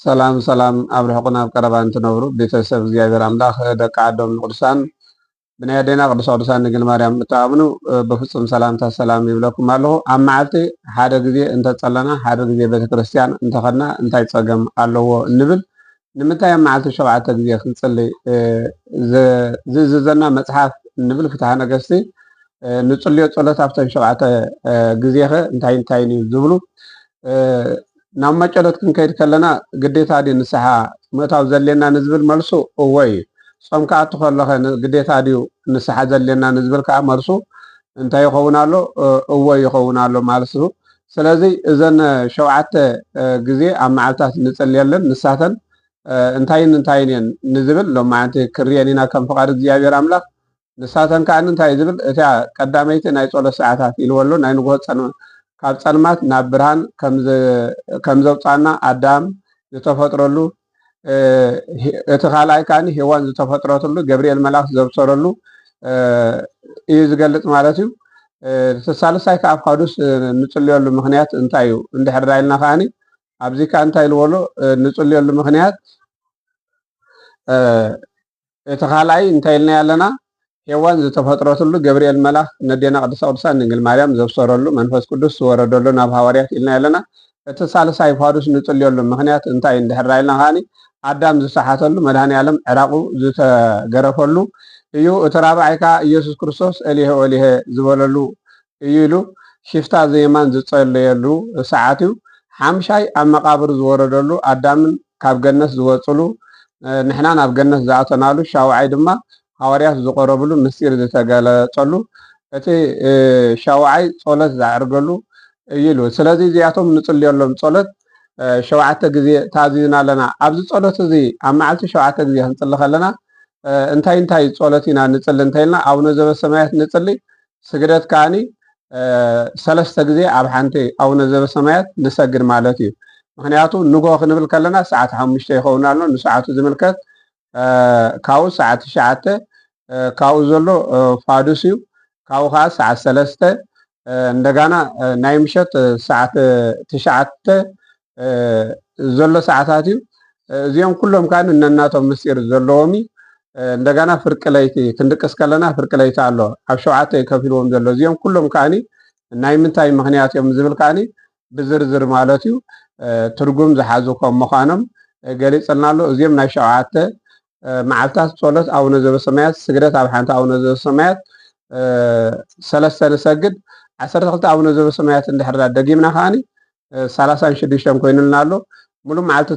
ሰላም ሰላም፣ ኣብ ርሑቕን ኣብ ቀረባን ትነብሩ ቤተሰብ እግዚኣብሔር ኣምላኽ፣ ደቂ ዓዶም ንቅዱሳን ብናይ ኣዴና ቅድስተ ቅዱሳን ድንግል ማርያም እትኣምኑ፣ ብፍጹም ሰላምታ ሰላም ይብለኩም ኣለኹ። ኣብ መዓልቲ ሓደ ግዜ እንተጸለና፣ ሓደ ግዜ ቤተክርስትያን እንተኸድና እንታይ ጸገም ኣለዎ እንብል? ንምንታይ ኣብ መዓልቲ ሸውዓተ ግዜ ክንጽሊ፣ እ፣ ዘ-፣ ዝእዝዘና መጽሓፍ እንብል ፍትሐ ነገስቲ፣ እ፣ ንጽልዮ ጸሎት ኣብተን ሸውዓተ፣ እ፣ ግዜኸ እንታይ እንታይን እዩ ዝብሉ፣ እ፣ ናብ መጨሎት ክንከይድ ከለና ግዴታ ድዩ ንስሓ ምእታው ዘድልየና ንዝብል መልሱ እወ እዩ። ጾም ክኣቱ ከሎኸ ን-፣ ግዴታ ድዩ ንስሓ ዘድልየና ንዝብል ከኣ መልሱ እንታይ ይኸውን ኣሎ? እ፣ እወ ይኸውን ኣሎ ማለት እዩ። ስለዚ እዘን ሸውዓተ፣ እ፣ ግዜ ኣብ መዓልታት ንጽልየለን ንሳተን፣ እ፣ እንታይን እንታይን እየን ንዝብል ሎማዓንቲ ክርየን ኢና ከም ፍቓድ እግዚኣብሔር ኣምላኽ። ንሳተን ከኣ እንታይ ዝብል፣ እታ ቀዳመይቲ ናይ ጸሎት ሰዓታት ኢልዎ ኣሎ፣ ናይ ንግሆ ጸልማ-፣ ካብ ጸልማት ናብ ብርሃን ከም ዘ-፣ ከም ዘውጻና ኣዳም ዝተፈጥረሉ፣ እ፣ ሄ-፣ እቲ ካልኣይ ከኣ ሄዋን ዝተፈጥረትሉ ገብርኤል መልኣኽ ዘብሰረሉ፣ እ፣ እዩ ዝገልጽ ማለት እዩ። እ፣ እቲ ሳልሳይ ከኣ ኣብ ፋዱስ፣ እ፣ ንጽልየሉ ምኽንያት እንታይ እዩ እንድሕር ዳኢልና ከኣ ኣብዚ ከኣ እንታይ ኢልዎ ኣሎ፣ እ፣ ንጽልየሉ ምኽንያት፣ እ፣ እቲ ካልኣይ እንታይ ኢልና ኣለና? ሄዋን ዝተፈጥረትሉ ገብርኤል መልኣኽ ነዴና ቅድስተ ቅዱሳን ድንግል ማርያም ዘብሰረሉ መንፈስ ቅዱስ ዝወረደሉ ናብ ሃዋርያት ኢልና ኣለና። እቲ ሳልሳይ ፋዱስ ንጽልየሉ ምኽንያት እንታይ እንድሕር ኢልና ከኣኒ ኣዳም ዝሰሓተሉ መድኃኔ ዓለም ዕራቑ ዝተገረፈሉ እዩ። እቲ ራብዓይ ከኣ ኢየሱስ ክርስቶስ ኤሊሄ ኤሊሄ ዝበለሉ እዩ ኢሉ ሽፍታ ዘየማን ዝጸለየሉ ሰዓት እዩ። ሓምሻይ ኣብ መቓብር ዝወረደሉ ኣዳምን ካብ ገነት ዝወጽሉ፣ እ፣ ንሕና ናብ ገነት ዝኣተናሉ፣ ሻውዓይ ድማ ሃዋርያት ዝቐረብሉ ምስጢር ዝተገለጸሉ፣ እቲ፣ እ፣ ሻውዓይ ጸሎት ዘዕርገሉ እዩ ኢሉ። ስለዚ እዚኣቶም ንጽልየሎም ጸሎት፣ እ፣ ሸውዓተ ግዜ ታዚዝና ኣለና። ኣብዚ ጸሎት እዚ ኣብ መዓልቲ ሸውዓተ ግዜ ክንጽሊ ከለና፣ እ፣ እንታይ እንታይ ጸሎት ኢና ንጽሊ እንተኢልና፣ ኣቡነ ዘበሰማያት ንጽሊ፣ ስግደት ከኣኒ፣ እ፣ ሰለስተ ግዜ ኣብ ሓንቲ ኣቡነ ዘበሰማያት ንሰግድ ማለት እዩ። ምኽንያቱ ንግሆ ክንብል ከለና ሰዓት ሓሙሽተ ይኸውን ኣሎ፣ ንሰዓቱ ዝምልከት፣ እ፣ ካብኡ ሰዓት ትሽዓተ፣ እ፣ ካብኡ ዘሎ፣ እ፣ ፋዱስ እዩ። ካብኡ ከኣ ሰዓት ሰለስተ፣ እ፣ እንደጋና፣ እ፣ ናይ ምሸት፣ እ፣ ሰዓት ትሽዓተ፣ እ፣ ዘሎ ሰዓታት እዩ። እ፣ እዚኦም ኩሎም ከኣ ነናቶም ምስጢር ዘለዎም እዩ። እ፣ እንደገና ፍርቂ ለይቲ ክንድቅስ ከለና ፍርቂ ለይቲ ኣሎ። ኣብ ሸውዓተ እዩ ከፊልዎም ዘሎ። እዚኦም ኩሎም ከኣኒ ናይ ምንታይ ምኽንያት እዮም ዝብል ከኣኒ ብዝርዝር ማለት እዩ፣ እ፣ ትርጉም ዝሓዙ ከም ምዃኖም፣ እ፣ ገሊጽልና ኣሎ። እዚኦም ናይ ሸውዓተ፣ እ፣ መዓልታት ጸሎት ኣቡነ ዘበሰማያት፣ ስግደት ኣብ ሓንቲ ኣቡነ ዘበሰማያት፣ እ፣ ሰለስተ ንሰግድ፣ ዓሰርተ ክልተ ኣቡነ ዘበሰማያት እንድሕር ደጊምና ከኣኒ፣ እ፣ ሰላሳን ሽዱሽተን ኮይኑልና ኣሎ። ሙሉእ መዓልቲ